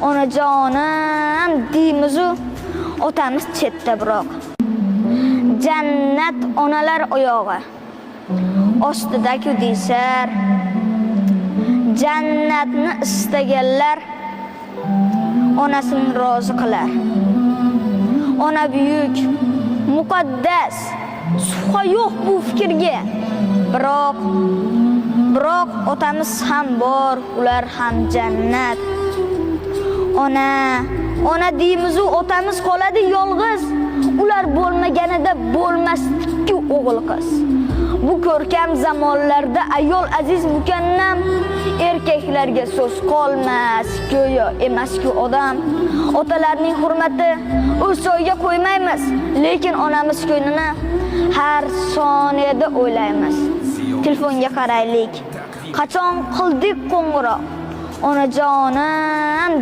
Onajonim deymizu, otamiz chetda biroq. Jannat onalar oyog'i ostida-ku deysar. Jannatni istaganlar onasini rozi qilar. Ona buyuk, muqaddas, shubha yo'q bu fikrga. Biroq otamiz ham bor, ular ham jannat. Ona, ona deymizu, otamiz qoladi yolg'iz. Ular bo'lmaganida bo'lmasdi-ku o'g'il qiz. Bu ko'rkam zamonlarda ayol aziz mukannam, erkaklarga so'z qolmas, go'yo emas-ku odam. Otalarning hurmati o'z joyiga qo'ymaymiz, lekin onamiz ko'nglini har soniyada o'ylaymiz. Telefonga qaraylik. Qachon qildik qo'ng'iroq? Onajonim.